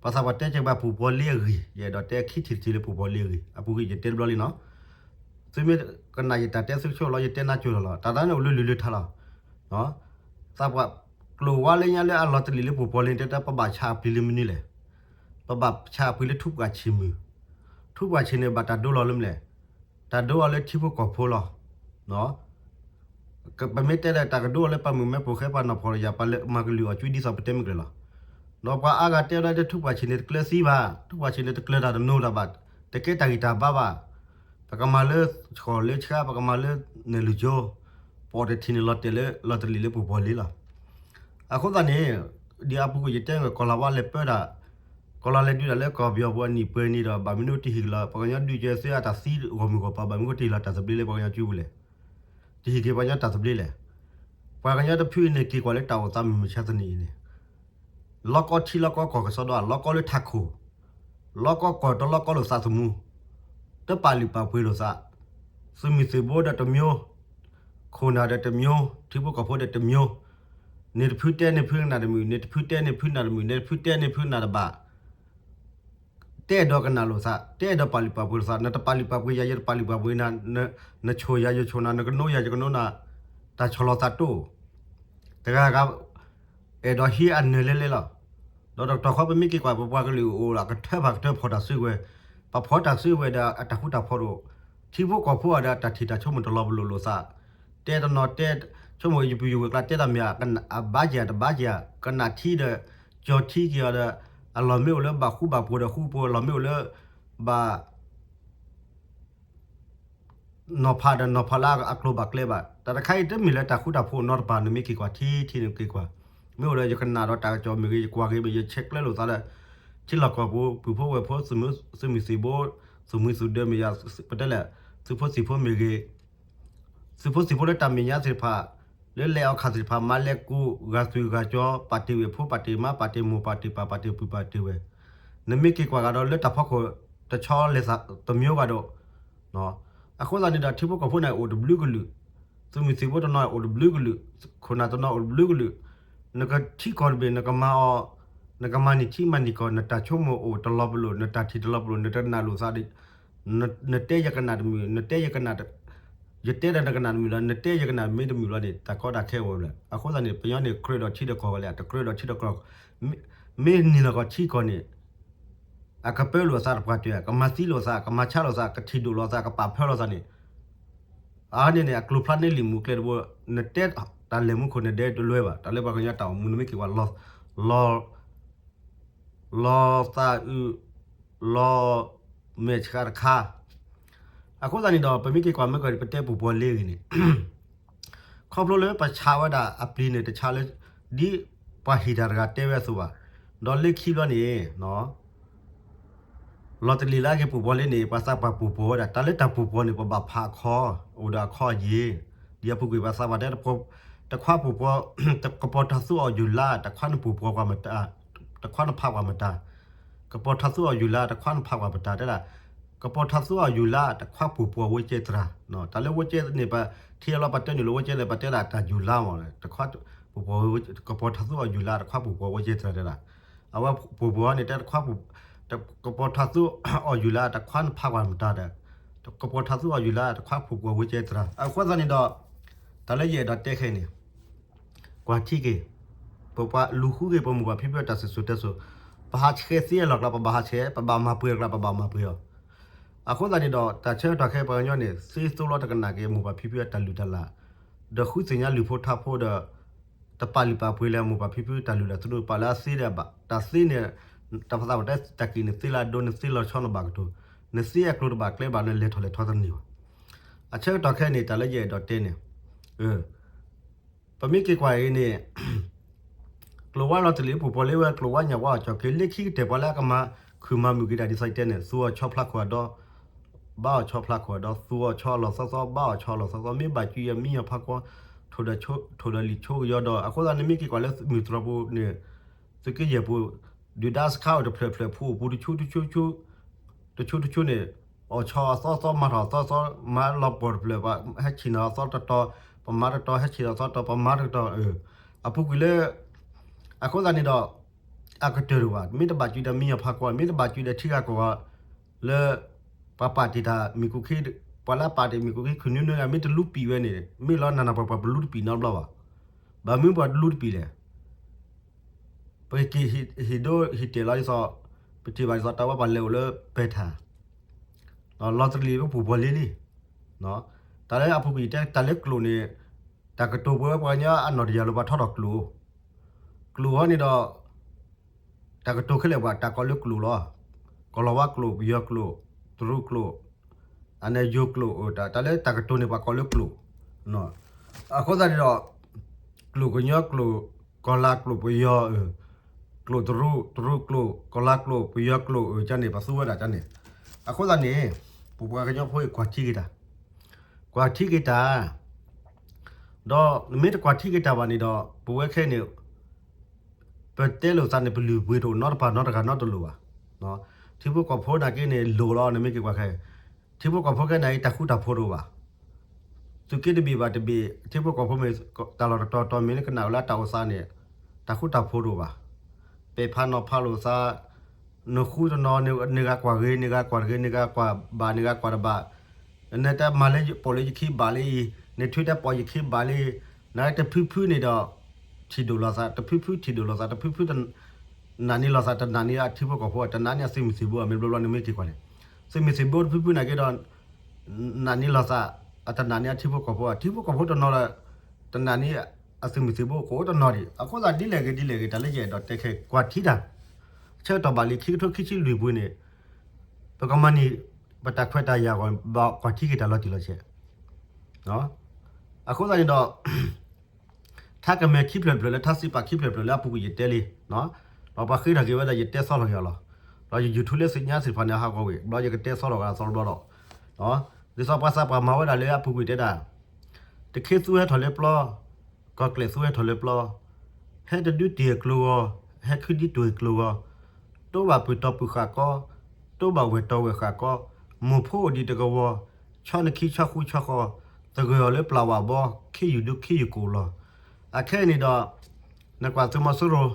ပှၤသးပှၢ်တဲကဲဘၣ်ပူၤပီၤလ့အဂ့ၢ် ယအဲၣ်ဒိးတဲခံထံၣ်တထံၣ်လၢပူၤပီၤလ့အဂ့ၢ် အပူၤကွံာ်ယတဲတဘျီလံနီၤ. သုမ့ၢ်ကနၣ်ယတၢ်တဲသုကဆိလီၤ ယတဲနါကိၤလီၤလီၤ တၢ်တၢ်န့ၣ်အိၣ်လၢလုၢ်လၢထါလီၤ. သးပှၢ်ကျိၤဝါလၢညါလၢအလီၤတလံာ်လၢပူၤပီၤလ့န့ၣ် တဲတၢ်ပဘၣ်ဆါအပျံၤလၢမနုၤလဲၣ်. ပဘၣ်ဆါအပျံၤလၢထူပှၢ်ဆံးမုၢ်, ထူပှၢ်ဆံးန့ၣ် ဘၣ်တၢ်ဒိလီၤလၢမနုၤလဲၣ်. တၢ်ဒိအီၤလၢထံဖိကီၢ်ဖိလီၤ. ပမ့ၢ်တဲဒီးတၢ်ကဒိအီၤလၢပှၤမုၢ်မဲပိာ်ဃဲပှၤနီၢ်ဖီၣ်တယၤ ပှၤလၢမၤကလုၢ်အီၤကွံဒ်သိးပတဲမုၢ်ကျဲၤလီၤ. ဒီးပှၤအါဂၤတဲဝဲဒၣ်လၢထူပှၢ်ဆံးန့ၣ်တကျၢၤသံဘၣ်, ထူပှၢ်ဆံးန့ၣ်တကျၢၤတၢ်တနိၤတၢ်ဘၣ်, တကဲတၢ်ဂံၢ်တၢ်ဘါဘၣ်. ပကမၤလၢဃီၤလၢဆှါ ပကမၤလၢနၢ်လုၢ်ကၠိ, ပအီၣ်တထံၣ်န့ၣ်လီၤတဲာ်လၢလီၤတလံာ်လၢပူၤပီၤလ့လီၤ. အဃိသတးန့ၣ် ဒ်အပူၤကွံာ်ယတဲကီၢ်လၤဝါလဲၤပၢတၢ်, ကီၢ်လၤလဲၤဒုးတၢ်လၢကီၢ်ပယီၤပူၤအနံၣ်ပှဲၤနံၣ်ဒီး ဘၣ်မနုၤတဟ့ၣ်က့ၤလီၤ ပှၤကညီဒုးကဲသုအတၢ်သံဂီၢ်မုၢ်ဂီၢ်ပၤ ဘၣ်မနုၤဃိတဟ့ၣ်လီၤတၢ်သဘျ့လၢပှၤကညီကၠူပူၤလဲၣ်. တဟ့ၣ်က့ၤပှၤကညီတၢ်သဘျ့လဲၣ်. ပှၤကညီတဖုအံၤန့ၣ် က့ၤကွၢ်လၢတၢ်အိၣ်သးမုၢ်မဆါတနံၤအံၤန့ၣ် လီၢ်ကီထံလီၢ်ကီကီၢ်ကစီဒီ လီၢ်ကီလၢထးခိၣ်, လီၢ်ကီကီၢ်တလီၢ်ကီလိာ်သးသမူ, တပာ်လုၢ်ပာ်ပှ့ၤလိာ်သး, သုးမုၢ်သံၣ်ဘိဒီးတမျိုး, ခိၣ်နၢ်ဒီးတမျိုး, ထံဖိကီၢ်ဖိဒီးတမျိုး, န့ၣ်တဖုတဲန့ၣ်ဖုကနၣ်တမုာ်, န့ၣ်တဖုတဲန့ၣ်ဖုကနၣ်တမုာ်, န့ၣ်တဖုတဲန့ၣ်ဖုကနၣ်တဘၣ်, တ တအဲၣ်ဒိးကနၣ်လိာ်သး, တအဲၣ်ဒိးပာ်လုၢ်ပာ်ပှ့ၤလိာ်သး, နတပာ်လုၢ်ပာ်ပှ့ၤယၤ ယတပာ်လုၢ်ပာ်ပှ့ၤနၤ, နဆိၣ်ယၤ ယဆိၣ်နၤ, နကနိယၤ ယကနိနၤ, တၢ်ဆီၣ်လီၤသးတအိၣ်, တဂၤဂၤ အဲၣ်ဒိးဟံးအနၢၤလဲလဲလီၤ. ဒီးတကတီၢ်ဃီပမ့ၢ်က့ၤကွၢ် ပပှၤကလုာ်အိၣ်ဒီး ကထၢဖးကထၢဖီၣ်တၢ်စုကဝဲၤ, ပဖီၣ်တၢ်စုကဝဲၤဒီးအတၢ်ဃူတၢ်ဖိးတအိၣ်, ထံဖိကီၢ်ဖိအီၤဒီးတၢ်ထံၣ်တၢ်ဆိကမိၣ်တလီၤပလိာ်လိာ်သး, တဲတနီၤတဲ, ဆိကမိၣ်ယပုၢ်ယဝဲၢ်ကျါတဲတၢ်မ့ၢ်ဧါ, အဘၣ်က့ၤတဘၣ်က့ၤဧါ, ကနၣ်ထံဒီး ကၠီၤထံက့ၤအီၤဒီး, အလီၢ်မ့ၢ်အိၣ်လၢဘၣ်ဃူဘၣ်ဖိးဒီးဃူဖိး, အလီၢ်မ့ၢ်အိၣ်လၢဘၣ် နီၤဖးဒီးနီၤဖးလၢအကျိၤဘၣ်ကျဲဘၣ်. တၢ်တခါအံၤတမ့ၢ်လၢတၢ်ဃူတၢ်ဖိးနီတပၤ, နမ့ၢ်က့ၤကွၢ်ထံထံနက့ၤကွၢ်, မ့ၢ်အိၣ်ဒီးယကနၣ်ဒီးတၢ်ကစီၣ်မ့ၢ်ဂ့ၤ, ယကွၢ်ဂ့ၤမ့ၢ်ဂ့ၤ, ယဆဲးကျၢလိာ်သးလၢ ထံလီၢ်ကီၢ်ပူၤ ပုၢ်ဖိဝဲၢ်ဖိ, သုးမုၢ်သံၣ်ဘိ, သုးမုၢ်သုးဒၢမ့ၢ်ယၤ, ပတဲလဲၣ်, သုးဖိသံၣ်ဖိမ့ၢ်ဂ့ၤ, သုးဖိသံၣ်ဖိလၢတၢ်မဲာ်ညါသ့ၣ်တဖၣ်, လၢလဲၤအီၣ်ခၣ်သ့ၣ်တဖၣ် မၤလဲၤကူၣ်ဂၤသွံၣ်ဂၤကၠီ, ပာ်တ့ၢ်ဝဲၢ်ဖိ ပာ်တ့ၢ်မါ ပာ်တ့ၢ်မိၢ် ပာ်တ့ၢ်ပၢ် ပာ်တ့ၢ်ပုၢ် ပာ်တ့ၢ်ဝဲၢ်, နမ့ၢ်က့ၤကွၢ်ဂၤဒီးလၢတၢ်ဖီခိၣ်တဆီလဲၤသးတမံၤဂၤဒီး, အဃိသတးန့ၣ်ဒီး ထံဖိကီၢ်ဖိန့ၣ်အိၣ်တဘျုးကလုာ်, သုးမုၢ်သံၣ်ဘိတနီၤအိၣ်တဘျုးကလုာ်, ခိၣ်နၢ်တနီၤအိၣ်တဘျုးကလုာ်, နကထံကီၢ်တဘ့ၣ် နကမၤအီၤ, နကမၤန့ၢ်ထံမၤန့ၢ်ကီၢ်, နတၢ်ဆိကမိၣ်အိၣ်တလီၤပလိာ်, နတၢ်ထံၣ်တလီၤပလိာ်, နတကနၣ်လိာ်သး, နတဲယကနၣ်တမုာ်, နတဲယကနၣ်, ယတဲဒီးနကနၣ်တမုာ်လီၤ, နတဲယကနၣ်မ့ၢ်တမုာ်လီၤန့ၣ် တၢ်ကီတၢ်ခဲအိၣ်လၢၤ. အဃိသတးန့ၣ် ပညီန့ၣ် ကြၢးဒီးထံဒီးကီၢ်ဝဲလဲၣ်, တကြၢးဒီးထံဒီးကီၢ်, မ့ၢ်နံၤလီၤကီၢ်ထံကီၢ်န့ၣ် အကပၢလိာ်အသးတပှၢ်တၢၢ်, ကမၤသံလိာ်သး, ကမၤဆါလိာ်သး, ကထံၣ်ဒိၣ်လိာ်သး, ကပာ်ဖၢလိာ်သးန့ၣ်, အန့ၣ်န့ၣ် အကျိၤဖျါန့ၢ်လံာ်မူကျဲတဘိ, နတဲတၢ်လဲၤမူခိၣ်န့ၣ်ဒဲတလွဲဘၣ်, တၢ်လၢပှၤကညီတၢ်အိၣ်မူန့ၣ်မ့ၢ်က့ၤကွၢ် လီၤ, လီၤသးအုး, လီၤမဲာ်ဆှးတခါ, အဃိသတးန့ၣ်ဒီး ပမ့ၢ်က့ၤကွၢ်မ့ၢ်ကီၢ် ပတဲပူၤပှီၤလ့ဂ့ၤန့ၣ် ခီဖျိလၢပဆါဝဲဒၣ်အပျံၤန့ၣ် တဆါလၢ ဒ်ပှၤဟ့ၣ်တၢ်တဂၤတဲဝဲအသိးဘၣ်, ဒီးလၢခံဘျီန့ၣ် လီၤတလံၤလၢအက့ၤပူၤပှီၤလ့န့ၣ် ပှၤသးပှၢ်ပူၤပှီၤဝဲဒၣ်, တၢ်လၢတၢ်ပူၤပှီၤန့ၣ် ပဘၣ်ဖးအခီ, အိၣ်ဒီးအခီအယ့ၤ, ဒ်အပူၤကွံာ်ပှၤသးပှၢ်တဲ တခွါပူၤပှီၤ, ကပီၤထးသူအီၣ်ယူၤလါ, တခွါနပူၤပှီၤပှၤမတၤ, တခွါနဖးပှၤမတၤ, ကပီၤထးသူအီၣ်ယူၤလါ, တခွါနဖးပှၤမတၤတဲဒၣ်, ကပီၤထးသူအီၣ်ယူၤလါ, တခွါပူၤပှီၤဝဲကဲသရၣ်, တၢ်လၢဝဲကဲန့ၣ် ပထံအလီၤပှၤတဲနုာ်လီၤဝဲကဲန့ၣ် ပတဲဒၣ်တၢ်ယူၤလါမး, တခွါပူၤပှီၤ, ကပီၤထးသူအီၣ်ယူၤလါ, တခွါပူၤပှီၤဝဲကဲသရၣ်တဲဒၣ်, အဝဲပူၤပှီၤန့ၣ်တဲတခွါပူၤ, ကပီၤထးသူအီၣ်ယူၤလါ, တခွါနဖးပှၤမတၤဒီး, ကပီၤထးသူအီၣ်ယူၤလါ, တခွါပူၤပှီၤဝဲကဲသရၣ်, အဃိသတးန့ၣ်ဒီး, တၢ်လၢယအဲၣ်ဒိးတဲခဲအံၤန့ၣ် ကွၢ်ထံက့ၤ, ပပှၤလူၤဃုက့ၤ ပမိၢ်ပၢ်ဖံဖုအတၢ်စံၣ်စိၤတဲစိၤ, ပဟးဆှဲးသ့အလီၢ်ကျါ ပဘၣ်ဟးဆှဲး, ပဘၣ်မၤပှဲၤအကျါ ပဘၣ်မၤပှဲၤအီၤ, အဃိသတးန့ၣ်ဒီး တၢ်ဆၢကတီၢ်ခဲအံၤပှၤကညီန့ၣ် သ့သိလီၤတကနၣ်က့ၤမိၢ်ပၢ်ဖံဖုအတၢ်လုၢ်တၢ်လၢ်, ဒီးဃုသ့ၣ်ညါလုၢ်ဖိထါဖိဒီး တပာ်လုၢ်ပာ်ပှ့ၤလၢမိၢ်ပၢ်ဖံဖုတၢ်လုၢ်တၢ်သရူး ပာ်လၢအသ့ဒီးဘၣ်, တၢ်သ့န့ၣ်, တၢ်ပသးပတဲတၢ်ကံၣ်န့ၣ် သ့လၢအဒိ နသ့လီၤဆီနဘၣ်ကတိၤ, နသ့အကျိၤတဘၣ်ကျဲဘၣ် နလဲၤထီၣ်လဲၤထီတန့ၢ်ဘၣ်, အဆၢကတီၢ်ခဲအံၤန့ၣ် တၢ်လၢယအဲၣ်ဒိးတဲန့ၣ် ပမ့ၢ်က့ၤကွၢ်အံၤန့ၣ် ကျိၤဝါလီၤတလံၤပူၤပှီၤလ့ဝဲ ကျိၤဝါညၣ်ဝါအီၣ်ကၠီၣ်က့ၤ လၢခံကတၢၢ်ပှၤလၢအကမၤခုၣ်မၤမုာ်က့ၤတၢ်ဒ်သိးယတဲန့ၣ် သူအီၤဆီဖျါခိၣ်အဒီ, ဘါအီၤဆီဖျါခိၣ်အဒီ, သူအီၤဆီအလီၢ်သီသီ ဘါအီၤဆီအလီၢ်သီသီ မ့ၢ်ဘၣ်ကွံာ်ယမံယဖါကွီ, ထိၣ်ဒီးလံာ်ဆိကယီဒီး အဃိသတးန့ၣ်မ့ၢ်က့ၤကွၢ်လၢမုၢ်တြီၤပူၤန့ၣ် သုးက့ယဲၢ်ပူၤ, ဒုၣ်ဒါစခါအိၣ်တဖျၢၣ်ဖျၢၣ် ဖူအိၣ်ပူၤတဆူတဆူ, တဆူတဆူန့ၣ်, အီၣ်ဆီအသီသီ မၤထီၣ်အသီသီ, မၤလီၤပှီၢ်တဖျၢၣ်, ဟဲဆံၣ်နီၤအသီတတီၤ, ပမၤတတီၤ, ဟဲဆံၣ်နီၤအသီတတီၤ ပမၤတတီၤ, အပူၤကွံာ်လၢ, အဃိသတးန့ၣ်ဒီး, အကတၢၢ်တဘၣ် မ့ၢ်တဘၣ်ကွံာ်ဒီးမံယဖါကွီ, မ့ၢ်တဘၣ်ကွံာ်ဒီးထံဂၤကီၢ်ဂၤ, လၢ ပှၤပာ်တ့ၢ်တၢ်မံၤကူခံ, ပှၤလၢအပာ်တ့ၢ်မံၤကူခံ ခုနွံနွံဂၤ မ့ၢ်တလူပံာ်ဝဲန့ၣ် မ့ၢ်လီၤနၤနၤပှၤပှၤပလူတပံာ်နီတဘျီဘၣ်. ဘၣ်မနုၤပှၤတလူတပံာ်လဲၣ်. ပက့ၤဟ့ၣ်ဒိဟ့ၣ်တဲာ်လီၤဒ်သိး, ပထံၣ်ဘၣ်ဒ်သိးတၢ်ဝဲပှၤလဲၤအိၣ်လၢပဲၤထၣ်, လီၤတလံၤပူၤပှီၤလ့လံ. တၢ်လၢအပူၤကွံာ်တဲ တၢ်လၢကျိာ်န့ၣ်, တၢ်ကတိၤပဝဲပှၤကညီအနီၢ်တယၢ်လၢပှၤထီထီၣ်ကျိာ်, ကျိာ်ဟီန့ၣ်ဒီး တၢ်ကတိၤခဲလၢာ်ပှၤတၢ်ကိးလၢကျိာ်လီၤ. ကီၢ်လီၤဝါကျိာ် ပယီၤကျိာ် တရူးကျိာ် အန့ၣ်ယိၤကျိာ် တၢ်လၢတၢ်ကတိၤန့ၣ်ပှၤကိးလၢကျိာ်. အဃိသတးန့ၣ်ဒီး ကျိာ်ကညီကျိာ် ကီၢ်လါကျိာ် ပယီၤ ကျိာ်တရူး တရူးကျိာ် ကီၢ်လါကျိာ် ပယီၤကျိာ် ကန့ၣ် ပသူဝဲဒၣ်ကန့ၣ်. အဃိသတးန့ၣ် ပပှၤကညီဖိအံၤကွၢ်ထံက့ၤတၢ်, ကွၢ်ထံက့ၤတၢ် ဒီးနမ့ၢ်တကွၢ်ထံက့ၤတၢ်ဘၣ်န့ၣ်ဒီး ပဝဲခဲအံၤန့ၣ် ပတဲလိာ်သးန့ၣ် ပလုၢ်ပှ့ၤတအိၣ်နီတပၤနီတဂၤနီတလိၤဘၣ်. ထံဖိကီၢ်ဖိနာ်က့န့ၣ် လိၣ်လီၤ နမ့ၢ်က့ၤကွၢ်ခဲအံၤ, ထံဖိကီၢ်ဖိခဲအံၤန့ၣ် တၢ်ဃူတၢ်ဖိးတအိၣ်ဘၣ်. သုးက့တဘ့ၣ်ဘၣ်တဘ့ၣ် ထံဖိကီၢ်ဖိမ့ၢ် တၢ်လီၢ်တတီၤတီၤမ့ၢ်နကနၣ်ဝဲလၢတၢ်အိၣ်သးန့ၣ် တၢ်ဃူတၢ်ဖိးတအိၣ်ဘၣ်. ပဲာ်ဖးနီၤဖးလိာ်သး, နဃူတနီၤန့ၣ် နဂၤကွၢ်ဂ့ၤ နဂၤကွၢ်တဂ့ၤ နဂၤကွၢ်ဘၣ် နဂၤကွၢ်တဘၣ်, နတဲမၤလၢပိာ်လၢယခံဘၣ်လၢအံၤ နထွံၣ်တဲပိာ်ယခံဘၣ်လၢအံၤ, နတဖုဖုန့ၣ်ဒီး ထံၣ်ဒိၣ်လိာ်သး တဖုဖုထံၣ်ဒိၣ်လိာ်သး တဖုဖု နာ်န့ၢ်လိာ်သး တနာ်န့ၢ်အထံဖိကီၢ်ဖိ တနာ်န့ၢ်အသုးမုၢ်သံၣ်ဘိ မ့ၢ်ဘျီဘျီနမ့ၢ်က့ၤကွၢ်န့ၣ် သုးမုၢ်သံၣ်ဘိတဖုဖုနာ်က့ဒီး နာ်န့ၢ်လိာ်သး အတနာ်န့ၢ်အထံဖိကီၢ်ဖိ အထံဖိကီၢ်ဖိတနီၤဒီး တနာ်န့ၢ်အသုးမုၢ်သံၣ်ဘိ ကအိၣ်တနီၤဒံး အဃိသတးဒ်လဲၣ်ဂ့ၤဒ်လဲၣ်ဂ့ၤ တၢ်လၢယအဲၣ်ဒိးတဲခဲကွၢ်ထံတၢ် ဆၢကတီၢ်ဘၣ်လံခံကထိခံဆံလွံၢ်ပူၤန့ၣ် ပကမၤန့ၢ် ပတၢ်ခွဲးတၢ်ယာ်အဂီၢ် ဘၣ်ကွၢ်ထံက့ၤတၢ်လီၤတံၢ်လီၤဆဲး အဃိသတးန့ၣ်ဒီး ထါကမဲာ်ခံဖျၢၣ်တဖျၢၣ်လၢထါစံးပာ်ခံဖျၢၣ်တဖျၢၣ်လၢအပူၤကွံာ်ယတဲလံ, ဒီးပှၤဃ့ထီၣ်က့ၤဝဲဒၣ်ယတဲသီထီၣ်က့ၤအီၤလီၤ. ဒီးယ YouTube လၢသ့ၣ်ညါသ့ၣ်တဖၣ်န့ၣ် ဟးဂီၤဝံၤ ဒီးယကတဲသီထီၣ်က့ၤအသီတဘျီဒီး ဒ်သိးပှၤသးပှၢ်မၤဝဲဒၣ်လၢအပူၤကွံာ်တဲဒၣ် တခ့သူဟဲထီၣ်လၢပျီ, ကီၢ်ကျဲးသူဟဲထီၣ်လၢပျီ, ဟဲတဒုတ့ၢ်ကျိဂီၤ, ဟဲခုဒုတ့ၢ်ကျိဂီၤ, တိဘၣ်ပုၢ်တီပုၢ်ဃာ်ကီ, တိဘၣ်ဝဲၢ်တီဝဲၢ်ဃာ်ကီ, မိၢ်ဖိအိၣ်ဒံးတကဝီၤ, ဆီနခံဆီဃူဆီဃီၤ, သဂၢၢ်အီၤလၢပျၢ်ဝၣ်ဘီ, ခ့ယုၢ်ဒုခ့ယုၢ်ကိာ်လီၤ. အခဲအံၤန့ၣ်ဒီး နကွၢ်သုးမီၤစိရိၤ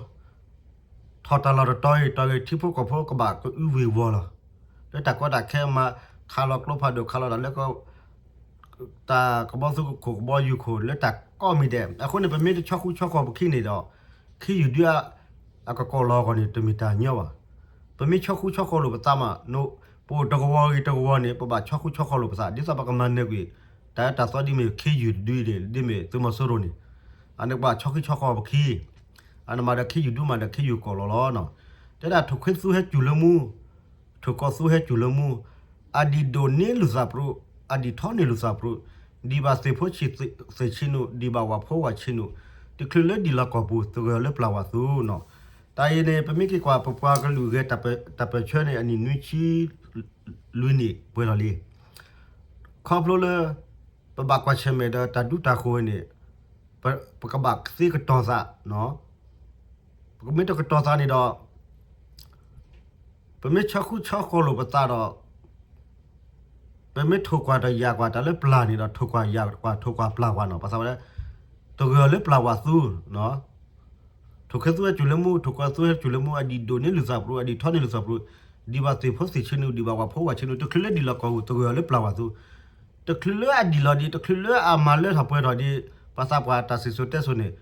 ထီၣ်တၢ်လီၢ်တတီၤအံၤ တီၤဂ့ၤထံဖိကီၢ်ဖိကဘၣ်ကအုဝ့ၤဝီၤလီၤ. လၢတၢ်ကီတၢ်ခဲမၤ ခးလီၤကျိဖးဒိၣ် ခးလီၤတၢ်လၢ တၢ်ကဘီသူခိၣ်ကဘီယူၤခိၣ်လၢတၢ်ကိးမံၤဒဲး အဃိန့ၣ် ပမ့ၢ်တဆီဃူဆီဃီၤပခံန့ၣ်ဒီး ခ့ယုၢ်ဒု အကကိာ်လီၤအဂီၢ်န့ၣ် တမ့ၢ်တၢ်ညီဘၣ်. ပမ့ၢ်ဆီဃူဆီဃီၤလိာ်ပသးမး ပအိၣ်တကဝီၤဂ့ၤတကဝီၤန့ၣ် ပဘၣ်ဆီဃူဆီဃီၤလိာ်ပသး ဒ်သိးပကမၤနၢၤကွံာ် တၢ်အၢတၢ်သီဒ်မ့ၢ်ခ့ယုၢ်တဒုအံၤန့ၣ် ဒ်မ့ၢ်သုးမီၤစိရိၤန့ၣ် အန့ၣ်ကဘၣ်ဆီဃူဆီဃီၤပခံ အန့ၣ်မးဒီးခ့ယုၢ်ဒုမးဒီးခ့ယုၢ်ကိာ်လီၤလီၤ. တဲဒၣ်ထိၣ်ခွ့သူဟဲစူၤလၢမူ ထိၣ်ကီၢ်သူဟဲစူၤလၢမူ, အဒံၣ်ဒိၣ်န့ၢ်လုၢ်သးပရူး, အဒံၣ်ထီန့ၢ်လုၢ်သးပရူး, ဒံးဘၣ်သ့ၣ်ဖိဆံးသ့ၣ်ဆံးနူာ်, ဒံးဘၣ်ဝၣ်ဖိဝၣ်ဆံးနူာ်, တချုးလၢဒံၣ်လီၤကီၢ်ပူၤ သဂၢၢ်လၢပျၢ်ဝၣ်သူနီၤ. တၢ်အံၤန့ၣ် ပမ့ၢ်က့ၤကွၢ် ပပှၤကလုာ်ဂဲၤတၢ်ပၢၢ်ဆၢန့ၣ် အနံၣ်နွံဆံလွံၢ်နံၣ်ပှဲၤထီၣ်လံ. ခီဖျိလၢ ပဘၣ်ကွၢ်ဆၢၣ်မဲာ်ဒီးတၢ်ဒူတၢ်ဃိၤန့ၣ် ပကဘၣ်သ့ကတီၤသး, ပမ့ၢ်တကတီၤသးန့ၣ်ဒီး ပမ့ၢ်ဆီဃူဆီဃီၤလိာ်ပသးဒီး ပမ့ၢ်ထိၣ်ကွၢ်တယာ်ကွၢ်တၢ်လၢပျၢ်န့ၣ်ဒီး ထိၣ်ကွၢ်ယာ်ကွၢ်ထိၣ်ကွၢ်ပျၢ်ကွၢ်နီၤ, ပသးဝဲ သဂၢၢ်လၢပျၢ်ဝၣ်သူ ထိၣ်ခွ့သူဝဲစူၤလၢမူ, ထိၣ်ခွ့သူဝဲစူၤလၢမူ, အဒံၣ်ဒိၣ်န့ၢ်လုၢ်သးပရူး, အဒံၣ်ထီန့ၢ်လုၢ်သးပရူး, ဒံးဘၣ်သ့ၣ်ဖိသ့ၣ်ဆံးနူာ်, ဒံးဘၣ်ဝၣ်ဖိဝၣ်ဆံးနူာ်, တချုးလၢဒံၣ်လီၤကီၢ်ပူၤ သဂၢၢ်လၢပျၢ်ဝၣ်သူ, တချုးလၢအဒံၣ်လီၤဒံး, တချုးလၢအမၤလၢထီၣ်ပှဲၤထီၣ်ဒံး, ပှၤသးပှၢ်တၢ်စံၣ်စိၤတဲစိၤန့ၣ်,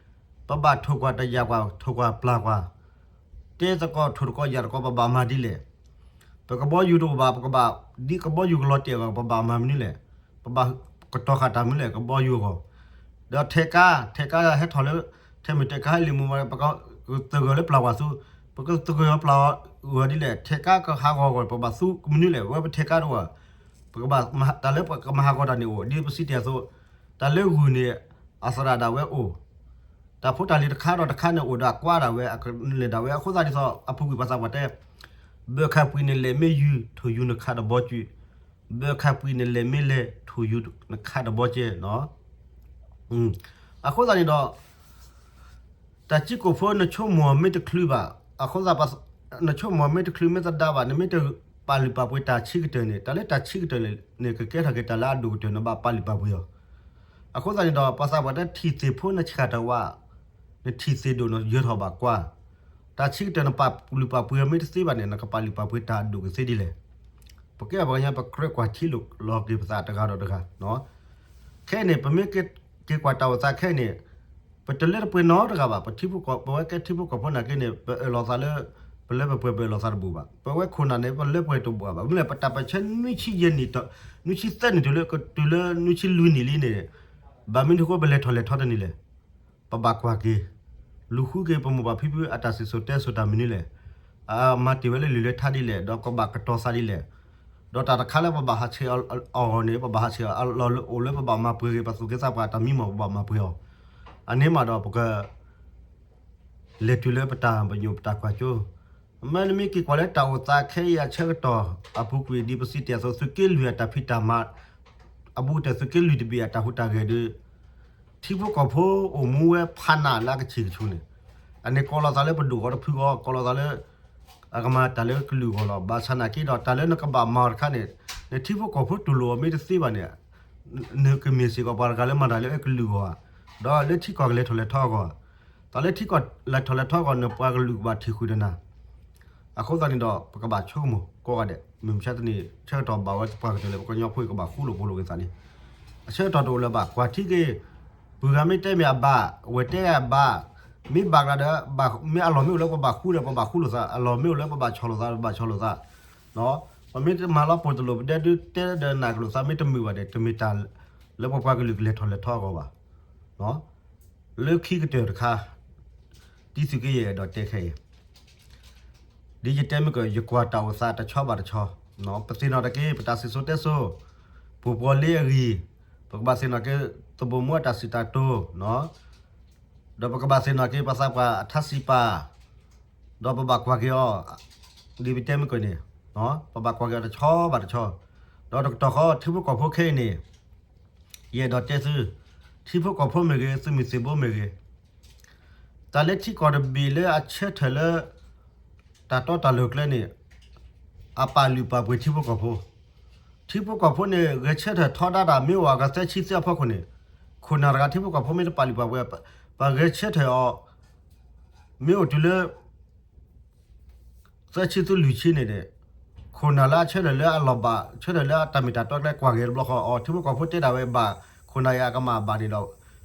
ပဘၣ်ထိၣ်ကွၢ်တယာ်ကွၢ်, ထိၣ်ကွၢ်ပျၢ်ကွၢ်, တဲသကိးထိၣ်သကိးယာ်သကိး ပဘၣ်မၤဒ်လဲၣ်. ပကဘီယူၤတအိၣ်ဘၣ်, ပကဘၣ်ဒ်ကဘီယူၤကလီၤတဲာ်အဂီၢ် ပဘၣ်မၤမနုၤလဲၣ်, ပဘၣ်ကတီၤဃာ်တၢ်မနုၤလဲၣ်, ကဘီယူၤအဂီၢ်. ဒီးထဲးကါ, ထဲးကါဟဲထီၣ်လၢ, ထဲးမုၢ်ထဲးကါဟဲလံာ်မူ, ပကသဂၢၢ်လၢပျၢ်ဝၣ်သူ, ပကသဂၢၢ်ပျၢ်ဂီၤဒ်လဲၣ်, ထဲးကါကဟးဂီၤအဂီၢ် ပဘၣ်သူမနုၤလဲၣ်, ဝဲပထဲးကါတအိၣ်, ပကဘၣ်, တၢ်လၢပကမၤဟးဂီၤတၢ်န့ၣ်အိၣ်, ဒ်ပစံးတ့ၢ်အသိး, တၢ်လၢဂုၢ်န့ၣ် အသရၣ်ဒၣ်ဝဲအိၣ်, တၢ်ဖိတၢ်လံၤတခါဒီးတခါန့ၣ်အိၣ်ဒီးအကွၢ်ဒၣ်ဝဲ, အကလဲၤဒၣ်ဝဲ, အဃိသတးဒ်သိး အပူၤကွံာ်ပှၤသးပှၢ်တဲ, ဘၢၣ်ခၣ်ပှံာ်န့ၣ်လဲၤမ့ၢ်ယုၢ်, ထိၣ်ယူၤန့ၣ်ခးတဘီကၠူၣ်, ဘၢၣ်ခၣ်ပှံာ်န့ၣ်လဲၤမ့ၢ်လဲၤ, ထိၣ်ယူၤန့ၣ်ခးတဘီကၠူၣ်နီၤ. အဃိသတးန့ၣ်ဒီး တၢ်စုကိၣ်ဖိနဆိကမိၣ်မ့ၢ်တချုးဘၣ်, အဃိသတး နဆိကမိၣ်မ့ၢ်တချုးမ့ၢ်သဒါဘၣ်, နမ့ၢ်တပာ်လုၢ်ပာ်ပှ့ၤတၢ်ဆံးကတၢၢ်န့ၣ်, တၢ်လၢတၢ်ဆံးကတၢၢ်န့ၣ် ကကဲထီၣ်က့ၤတၢ်လၢအဒိၣ်ကတၢၢ် နဘၣ်ပာ်လုၢ်ပာ်ပှ့ၤအီၤ. အဃိသတးန့ၣ်ဒီး ပှၤသးပှၢ်တဲထံၣ်သ့ၣ်ဖိနဆှၣ်တဝး, နထံၣ်သ့ၣ်ဒိၣ်နယၢၤထီၣ်ဘၣ်ကွၢ်, တၢ်ဆံးကတၢၢ်နပာ်လုၢ်ပာ်ပှ့ၤမ့ၢ်တသ့ဘၣ်န့ၣ် နကပာ်လုၢ်ပာ်ပှ့ၤတၢ်အဒိၣ်ကသ့ဒ်လဲၣ်. ပကဲပှၤကညီ ပကြၢးကွၢ်ထံလိာ်က့ၤပသးတဂၤဒီးတဂၤ ခဲအံၤန့ၣ် ပမ့ၢ်က့ၤကွၢ်တၢ်အိၣ်သးခဲအံၤန့ၣ် ပတလၢတပှဲၤနီတဂၤဘၣ်. ပထံဖိကီၢ်, ပဝဲကဲထံဖိကီၢ်ဖိနာ်က့န့ၣ် ပအၢၣ်လီၤသးလၢ ပလၢပပှဲၤပအၢၣ်လီၤသးတဘူၣ်ဘၣ်. ပဝဲခိၣ်နၢ်န့ၣ် ပလၢပှဲၤတဘူၣ်ဘၣ်. မ့ၢ်လဲၣ် ပတၢ်ပၢၢ်ဆၢနွံဆံယဲၢ်နံၣ်, နွံဆံသၢနံၣ်တုၤလၢ တုၤလၢနွံဆံလွံၢ်နံၣ်လံန့ၣ် ဘၣ်မနုၤအဃိပလဲၤထီၣ်လဲၤထီတန့ၢ်လဲၣ်. ပဘၣ်ကွၢ်က့ၤ, လူၤဃုက့ၤပမိၢ်ပၢ်ဖံဖုအတၢ်စံၣ်စိၤတဲစိၤတၢ်မနုၤလဲၣ်. အမၤတ့ၢ်ဝဲလၢလံာ်လၢထါဒ်လဲၣ်, ဒီးကဘၣ်ကတီၤသးဒ်လဲၣ်. ဒီးတၢ်တခါလၢပဘၣ်ဟးဆှဲးအီၤဂီၢ်န့ၣ် ပဘၣ်ဟးဆှဲးအီၤလီၤလၢအိၣ်လၢပဘၣ်မၤပှဲၤက့ၤ ပသူၣ်က့သးပှၢ်တၢ်မံမီၢ် ပဘၣ်မၤပှဲၤအီၤ. အန့ၣ်မးဒီးပက လဲၤတုၤလၢပတၢ်ပညိၣ်ပတၢ်ကွၢ်စိ မ့ၢ်နမ့ၢ်က့ၤကွၢ်လၢတၢ်အိၣ်သးခဲအံၤအဆၢကတီၢ် အပူၤကွံာ်ဒ်ပစံးတ့ၢ်အသိး သုးက့လွံၢ်အတၢ်ဖံးတၢ်မၤ အဘူးကတၢၢ်သုးက့လွံၢ်တဘ့ၣ်အတၢ်ဟူးတၢ်ဂဲၤဒီး ထံဖိကီၢ်ဖိအိၣ်မူဝဲဖးနးလၢအကဆံးကဆူးန့ၣ် အန့ၣ်ကိးလီၤသးလၢပဒိၣ်ဂီၤတဖုဂီၢ် ကိးလီၤသးလၢ အကမၤတၢ်လၢကလုာ်ဂီၢ်လီၤ. ဘၣ်ဆၣ်နာ်က့ဒီး တၢ်လၢနကဘၣ်မၤအီၤတခါန့ၣ် နထံဖိကီၢ်ဖိတူၢ်လိာ်အီၤမ့ၢ်တသ့ဘၣ်န့ၣ် နကမ့ၢ်စ့ၢ်ကီးပှၤတဂၤလၢမၤတၢ်လၢကလုာ်ဂီၢ်ဧါ, ဒီးလၢထံကီၢ်ကလဲၤထီၣ်လဲၤထီအဂီၢ်ဧါ, တၢ်လၢထံကီၢ်လဲၤထီၣ်လဲၤထီအဂီၢ် နပှၤကလုာ်ကဘၣ်ထံၣ်ဃုာ်ဒီးနၤ, အဃိသတးန့ၣ်ဒီး ပကဘၣ်ဆိကမိၣ်ကိးဂၤဒဲး မုၢ်မဆါတနံၤ ဆၢကတီၢ်ဘၣ်ဝဲပှၤကတၢၢ်လၢပှၤကညီဖိအံၤ ကဘၣ်ဃူလိာ်ဖိးလိာ်က့ၤသးလံ. အဆၢကတီၢ်တအိၣ်လၢၤဘၣ် ကွၢ်ထံက့ၤ ပုၢ်ဂၤမ့ၢ်တဲမ့ၢ်အဘၣ် ဝဲၢ်တဲအဘၣ် မ့ၢ်ဘၣ်ကဒီး မ့ၢ်အလီၢ်မ့ၢ်အိၣ်လၢပဘၣ်ဃူဒီး ပဘၣ်ဃူလိာ်သး အလီၢ်မ့ၢ်အိၣ်လၢပဘၣ်ဆီၣ်လိာ်သး ပဘၣ်ဆီၣ်လိာ်သး ပမ့ၢ်တမၤလီၤပိာ်တလိာ် ပဒဲဒုးတဲဒီးနၢ်ကလိာ်သး မ့ၢ်တမုာ်ဘၣ်န့ၣ် တမ့ၢ်တၢ်လၢပပှၤကလုာ်ကလဲၤထီၣ်လဲၤထီအဂီၢ်ဘၣ်. လၢခံကတၢၢ်တခါ တံၤသကိးယဲၢ်အဲၣ်ဒိးတဲခဲအံၤ ဒ်ယတဲမ့ၢ်ကီး ယကွၢ်တၢ်အိၣ်သးတဆီဘၣ်တဆီ, ပသ့ၣ်နီၣ်တက့ၢ် ပတၢ်စံၣ်စိၤတဲစိၤ, ပှိၤပှီၤလ့အဂံၢ်, ပကဘၣ်သ့ၣ်နီၣ်က့ၤ သဘိၣ်မူအတၢ်စံးတၢ်ကတိၤ, ဒီးပကဘၣ်သ့ၣ်နီၣ်က့ၤ ပသးပှၢ်အထါစံးပာ်, ဒီးပဘၣ်ကွၢ်က့ၤအီၤ, ဒ်ပတဲမ့ၢ်ကီးန့ၣ်, ပဘၣ်ကွၢ်က့ၤအီၤတဆီဘၣ်တဆီ, ဒီးတကတီၢ်ဃီ ထံဖိကီၢ်ဖိခဲအံၤန့ၣ် ယအဲၣ်ဒိးတဲသု, ထံဖိကီၢ်ဖိမ့ၢ်ဂ့ၤ သုးမုၢ်သံၣ်ဘိမ့ၢ်ဂ့ၤ, တၢ်လၢထံကီၢ်တဘ့ၣ်လၢအဆၢထၢၣ်လၢ တၢ်တီတၢ်လိၤကျဲန့ၣ် အပာ်လုၢ်ပာ်ပှ့ၤထံဖိကီၢ်ဖိ, ထံဖိကီၢ်ဖိန့ၣ် ဂဲၤဆၢထၢၣ်ထီဒါတၢ်မ့ၢ်အိၣ်အဂၤသၢဆံသၢအဖီခိၣ်န့ၣ်, ခိၣ်နၢ်တဂၤထံဖိကီၢ်ဖိမ့ၢ်တပာ်လုၢ်ပာ်ပှ့ၤ, ပဂဲၤဆၢထၢၣ်အီၤ မ့ၢ်အိၣ်တုၤလၢ သၢဆံသုးလွံၢ်ဆံန့ၣ်န့ၣ်, ခိၣ်နၢ်လၢအဆၢထၢၣ်လၢအလီၢ်ဘၣ် ဆၢထၢၣ်လၢအတၢ်မ့ၢ်တၢ်တီကျဲကွၢ်ဂ့ၤတဘျီဃီအီၤ ထံဖိကီၢ်ဖိတဲဒၣ်ဝဲဘၣ် ခိၣ်နၢ်အံၤအကမၣ်ဘၣ်န့ၣ်ဒီး,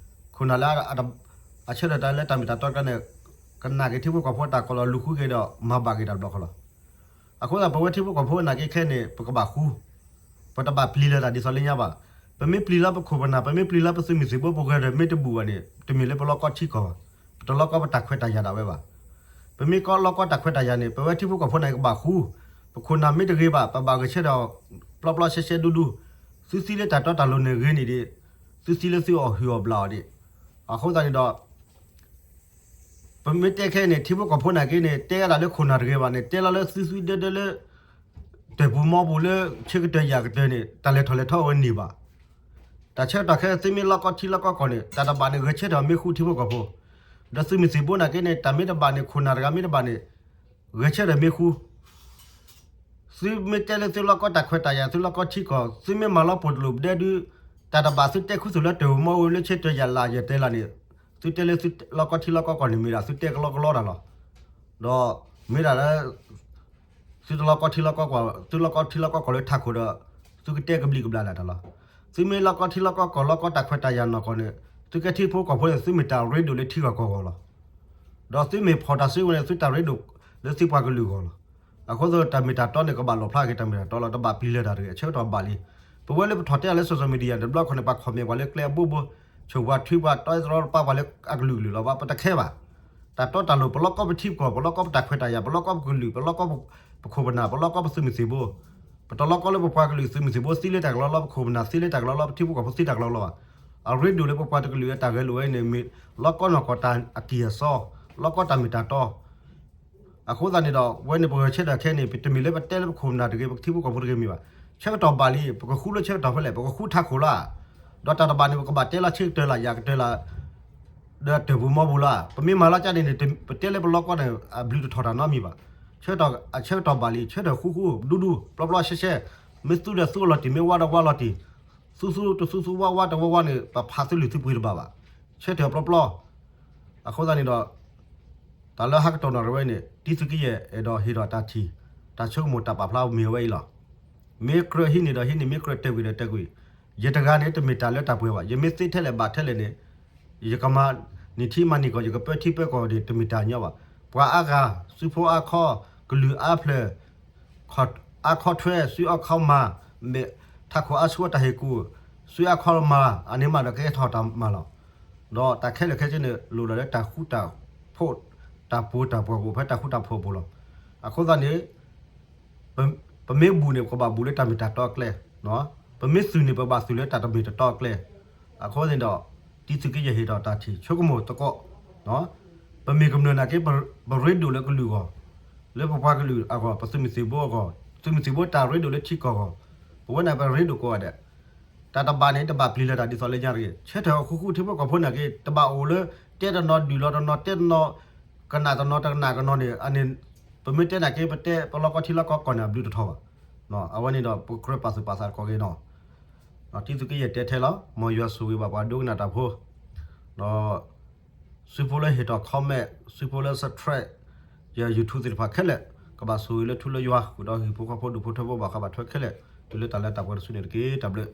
ခိၣ်နၢ်လၢအဆၢထၢၣ်တၢ်လၢတၢ်မ့ၢ်တၢ်တီကျဲန့ၣ်, ကနၣ်က့ၤထံဖိကီၢ်ဖိတၢ်ကိးလီၤလူၤဃုက့ၤဒီး မၤဘၣ်က့ၤတၢ်တဘျီဃီလီၤ. အဃိသတး ပဝဲထံဖိကီၢ်ဖိနာ်က့ခဲန့ၣ် ပကဘၣ်ဃူ, ပတဘၣ်ပျံၤလၢၤတၢ်ဒ်သိးလၢညါဘၣ်. ပမ့ၢ်ပျံၤလၢပခိၣ်ပနၢ် ပမ့ၢ်ပျံၤလၢပသုးမုၢ်သံၣ်ဘိ ပဂဲၤဒီးမ့ၢ်တဘူၣ်ဘၣ်န့ၣ် တမ့ၢ်လၢပလီၢ်ကီထံကီၢ်ဘၣ်, ပတလီၢ်ကီပတၢ်ခွဲးတၢ်ယာ်ဒၣ်ဝဲဘၣ်. ပမ့ၢ်ကီလီၢ်ကီတၢ်ခွဲးတၢ်ယာ်န့ၣ် ပဝဲထံဖိကီၢ်ဖိန့ၣ်ကဘၣ်ဃူ, ပခိၣ်နၢ်မ့ၢ်တဂ့ၤဘၣ် ပဘၣ်ဂဲၤဆၢထၢၣ်အီၤ ပျီပျီရှဲရှဲဒူဒူ, သုသံလၢတၢ်တီတၢ်လိၤန့ၣ်ဂ့ၤန့ၢ်ဒံး, သုသံလၢသုအီၣ်ဟုၣ်အီၣ်ဘျၣ်အီၤဒံး. အဃိသတးန့ၣ်ဒီး ပမ့ၢ်တဲခဲအံၤန့ၣ် ထံဖိကီၢ်ဖိနာ်က့န့ၣ် တဲဝဲဒၣ်လၢခိၣ်နၢ်တဂ့ၤဘၣ်န့ၣ် တဲလီၤလၢသုသုဒၢဒၢလၢ တၢၢ်ပူၤမီပူၤလၢ ဆၢကတၢၢ်ယၤကတၢၢ်န့ၣ် တၢ်လဲၤထီၣ်လဲၤထီဝဲန့ၣ်ဘၣ်. တၢ်ဆၢကတီၢ်ခဲအံၤ သုမ့ၢ်လီၢ်ကီထံလီၢ်ကီကီၢ်န့ၣ် တၢ်တဘၣ်န့ၣ် ဂဲၤဆၢထၢၣ်မ့ၢ်ဃူထံဖိကီၢ်ဖိ, ဒီးသုးမုၢ်သံၣ်ဘိနာ်က့န့ၣ် တၢ်မ့ၢ်တဘၣ်န့ၣ် ခိၣ်နၢ်တဂၤမ့ၢ်တဘၣ်န့ၣ် ဂဲၤဆၢထၢၣ်မ့ၢ်ဃူ သုမ့ၢ်တဲလၢသုလီၢ်ကီတၢ်ခွဲးတၢ်ယာ် သုလီၢ်ကီထံကီၢ် သုမ့ၢ်မၤလီၤပိာ်တလိာ်ပဒဲဒု တၢ်တဘၣ်သုတဲခူသူၣ်လၢတၢ်မီဝဲလၢဆၢကတၢၢ်ယၤလၢယတဲလၢန့ၣ် သုတဲလၢသုလီၢ်ကီထံလီၢ်ကီကီၢ်န့ၣ် မ့ၢ်ဒၣ်သုတဲကလီကလီတၢ်လီၤ. ဒီးမ့ၢ်ဒၣ်လၢ သုတလီၢ်ကီထံလီၢ်ကီကီၢ် သုလီၢ်ကီထံလီၢ်ကီကီၢ်လၢထးခိၣ်ဒီး သုကတဲကဘျံးကဘျၣ်ဒၣ်တၢ်လီၤ. သုမ့ၢ်လီၢ်ကီထံလီၢ်ကီကီၢ် လီၢ်ကီတၢ်ခွဲးတၢ်ယာ်နီၢ်ကီၢ်န့ၣ် သုကဲထံဖိကီၢ်ဖိန့ၣ် သုမ့ၢ်တၢ်ရ့ဒိၣ်လၢထံဂၤကီၢ်ဂီၢ်လီၤ. ဒီးသုမ့ၢ်ဖီၣ်တၢ်စုကဝဲၤန့ၣ် သုတၢ်ရ့ဒိၣ်လၢသုပှၤကလုာ်အဂီၢ်လီၤ. အဃိသတး တၢ်မ့ၢ်တၢ်တီန့ၣ် ကဘၣ်လီၣ်ဖျါက့ၤတၢ်မ့ၢ်တၢ်တီလီၤ. တဘၣ်ပျံၤလၢၤတၢ်တဂ့ၤ အဆၢကတီၢ်ဘၣ်လံ. ပဝဲလၢပထီၣ်တဲအီၤလၢ social media န့ၣ် တဘျီခီန့ၣ် ပှၤ comment ပှၤလၢကျဲအဘိဘိ, ဆိၣ်ပှၤထွံပှၤ တီသရီပှၤ ပှၤလၢအကလုာ်ကလုာ်လီၤ. ပတခဲဘၣ်. တၢ်တီတၢ်လိၤ ပလီၢ်ကီပထံပကီၢ် ပလီၢ်ကီပတၢ်ခွဲးတၢ်ယာ် ပလီၢ်ကီပကလုာ် ပလီၢ်ကီပခိၣ်ပနၢ် ပလီၢ်ကီပသုးမုၢ်သံၣ်ဘိ ပတလီၢ်ကီလၢပပှၤကလုာ်သုးမုၢ်သံၣ်ဘိသံလၢတၢ်ကလီလီၤ ပခိၣ်ပနၢ်သံလၢတၢ်ကလီလီၤ ပထံဖိကီၢ်ဖိသံတၢ်ကလီလီၤဘၣ်. အရ့ဒိၣ်လၢပပှၤတကလုာ်အတၢ်ဂဲၤလိာ်ဝဲန့ၣ် မ့ၢ်လီၢ်ကီနီၢ်ကီၢ်တၢ်အကံၢ်အစီ, လီၢ်ကီတၢ်မ့ၢ်တၢ်တီ အဃိသတးန့ၣ်ဒီး ဝဲန့ၣ်ပဂဲၤဆၢထၢၣ်ခဲအံၤန့ၣ် ပတမ့ၢ်လၢပတဲလၢပခိၣ်ပနၢ်တဂ့ၤ ပထံဖိကီၢ်ဖိတဂ့ၤမ့ၢ်ဘၣ်. ဆၢကတီၢ်ဘၣ်လံ ပကဃူလၢဆၢကတီၢ်ဖဲလဲၣ် ပကဃူထးခိၣ်လၢ ဒီးတၢ်တဘၣ်န့ၣ် ပကဘၣ်တဲလီၤဆၢကတၢၢ်လၢ ယၤကတၢၢ်လၢ ဒီးတၢၢ်ပူၤမီပူၤလၢ ပမ့ၢ်မၤလီၤကၢ်န့ၣ်န့ၣ် ပတဲလၢပလီၢ်ကီန့ၣ် အဘျုးတထီၣ်တၢ်နီတမံၤဘၣ်. ဆၢကတီၢ် အဆၢကတီၢ်ဘၣ်လံ ဆၢထၢၣ်ဃူဃူ ဒူဒူ ပျီပျီရှဲရှဲ မ့ၢ်သူဒီးသူအလီၤတံၢ် မ့ၢ်ဝါဒီးဝါလီၤတံၢ် သူသူတသူသူ ဝါဝါတဝါဝါန့ၣ် ပဖးသုလုၢ်သုပှ့ၤတဘၣ်ဘၣ်. ဆၢထၢၣ်ပျီပျီ အဃိသတးန့ၣ်ဒီး တၢ်လၢဟးကတီၢ်နီၣ်ရံၣ်ဝဲန့ၣ် တံၤသကိးယဲၢ်အဲၣ်ဒိးဟ့ၣ်ဒီးတၢ်ထံၣ် တၢ်ဆိကမိၣ်တၢ်ပာ်ဖျါမ့ၢ်ဝဲအံၤလီၤ. မ့ၢ်ကြၢးဟံးန့ၢ်ဒီးဟံးန့ၢ် မ့ၢ်ကြၢးတဲာ်ကွံာ်ဒီးတဲာ်ကွံာ်. ယတဂၤန့ၣ် တမ့ၢ်တၢ်လၢတၢ်ပှဲၤဘၣ်. ယမ့ၢ်သ့ထဲလဲၣ်ဘၣ်ထဲလဲၣ်န့ၣ် ယကမၤန့ၢ်ထံမၤန့ၢ်ကီၢ် ယကပၢထံပၢကီၢ်န့ၣ် တမ့ၢ်တၢ်ညီဘၣ်. ပှၤအါဂၤ စုဖိအါခီ ကလုာ်အါဖျၢၣ် အါခီထွဲ စုအါခီမၤ မ့ၢ်ထးခိၣ်အါဆူအတၢ်ဟ့ၣ်ကူၣ် စုအါခီမၤ အန့ၣ်မးဒီးကဟဲထီၣ်တၢ်မၤလီၤ. ဒီးတၢ်ခဲလၢာ်ခဲဆ့န့ၣ် လိၣ်ဒၣ်လၢတၢ်ဃူတၢ်ဖိး တၢ်ပှိၤတၢ်ပှီၤအိၣ်ဖဲတၢ်ဃူတၢ်ဖိးအပူၤလီၤ. အဃိသတးန့ၣ် ပမ့ၢ်ဘူၣ်န့ၣ် ပကဘၣ်ဘူၣ်လၢတၢ်မ့ၢ်တၢ်တီအကျဲ, ပမ့ၢ်သုးန့ၣ် ပဘၣ်သုးလၢတၢ်တမ့ၢ်တတီအကျဲ. အဃိန့ၣ်ဒီး တံၤသကိးယဲၢ်ဟ့ၣ်ဒီးတၢ်ထံၣ်ဆိကမိၣ်သကိး ပမ့ၢ်ကမျၢၢ်နာ်က့ ပရ့ဒိၣ်လၢကလုာ်အဂီၢ်, လၢပပှၤကလုာ်အဂီၢ်, ပသုးမုၢ်သံၣ်ဘိအဂီၢ်, သုးမုၢ်သံၣ်ဘိတၢ်ရ့ဒိၣ်လၢထံကီၢ်အဂီၢ်, ပဝဲန့ၣ်ပရ့ဒိၣ်ကိးဂၤဒဲး, တၢ်တဘၣ်န့ၣ် တဘၣ်ပျံၤလၢၤတၢ်ဒ်သိးလၢညါတဂ့ၤ. ဆၢထၢၣ်ဃူဃူထံဖိကီၢ်ဖိနာ်က့ တဘၣ်အိၣ်လၢ တဲတနီၤဒုၣ်လီၤတနီၤ တဲတနီၤ ကနၣ်တနီၤတကနၣ်ကနီၤန့ၣ် အန့ၣ် ပမ့ၢ်တဲနာ်က့ ပတဲပလီၢ်ကီထံလီၢ်ကီကီၢ်န့ၣ် အဘျုးတထီၣ်ဘၣ်. အဝဲန့ၣ်ဒီး ပကြၢးပာ်သူၣ်ပာ်သးတကီၢ်က့ၤနီၤ. တံၤသကိးယဲၢ်တဲထဲလီၤ မ်ယွၤဆိၣ်ဂ့ၤဘၣ်ပှၤဒိကနၣ်တၢ်ဖိ, ဒီး သုးဖိလၢဟ့ၣ်ထီၣ် comment, သုးဖိလၢ subscribe ယ YouTube သ့ၣ်တဖၣ်ခဲလၢာ်, က ကဘၣ်ဆိၣ်ဂ့ၤလၢထူလၢယွၤ ဃုာ်ဒီးဟံၣ်ဖိဃီဖိဒူၣ်ဖိထၢဖိ ဘၣ်ဃးဘၣ်ထွဲခဲလၢာ် တုၤလၢတၢ်လၢတၢ်ပှဲၤတစုန့ၣ်တက့ၢ်. တၢ်ဘျုး